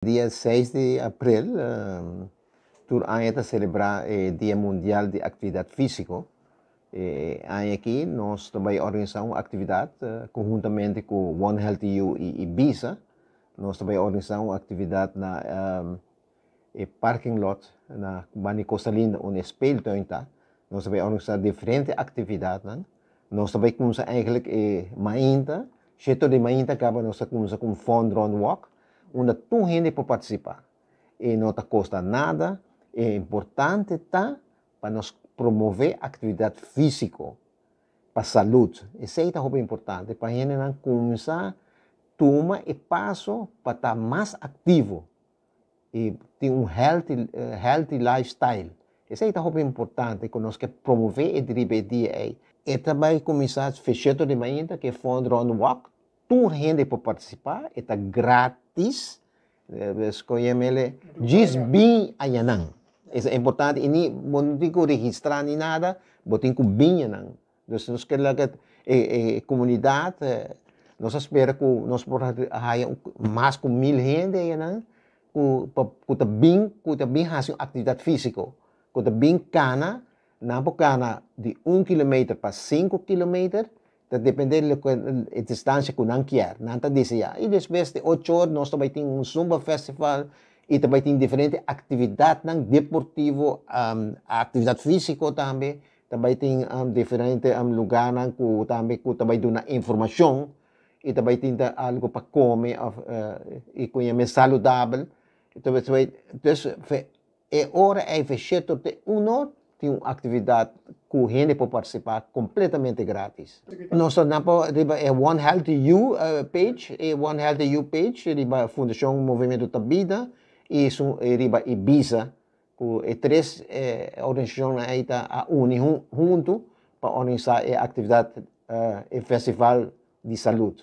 Dia 6 di april, tur aña ta celebra e Dia Mundial di Actividad Fisico. E aña aki nos ta bay organisa un actividad conhuntamente cu One Healthy You y Ibisa. Nos ta bay organisa un actividad na e parking lot na banda di Costa Linda, unda e speeltuin ta. Nos ta bay organisa diferente actividadnan. Nos ta bay cuminsa eigenlijk e mainta, 7 di mainta caba nos ta cuminsa cu un fun run walk, unda tur hende por participa. E no ta costa nada, e importante ta pa nos promove actividad fisico pa salud. Esey ta hopi importante pa hendenan cuminsa tuma e paso pa ta mas activo y tin un healthy lifestyle. Esey ta hopi importante cu nos ke promove e riba e dia ey. E ta bay cuminsa 7 di mainta cu e fun run walk. Tur hende por participa, e ta gratis. Scoge djis bin ayanan. E ta importante y ni bo no tin cu registra ni nada, bo tin cu bin ayanan. Dus nos ke laga e comunidad, nos a spera cu nos por haya mas cu 1000 hende ayanan cu ta bin haci un actividad fisico, cu ta bin cana, nan por cana di 1 kilometer pa 5 kilometer, ta depende di e distancia cu nan kier, nan ta desea. Y despues di 8 or nos tambe tin un Zumba Festival y tambe tin diferente actividadnan deportivo, actividad fisico tambe, tambe tin diferente lugarnan cu tambe duna informacion y tambe tin algo pa come of, y cu saludabel. Anto, dus, e ora ey 7 te 1 or, tin un actividad cu hende por participa completamente gratis. Nos ta riba e One Healthy You page, e One Healthy You page, riba Fundacion Movimento ta Bida y riba Ibisa, cu e tres organisacion ey ta a uni hunto pa organisa e actividad, e festival di salud.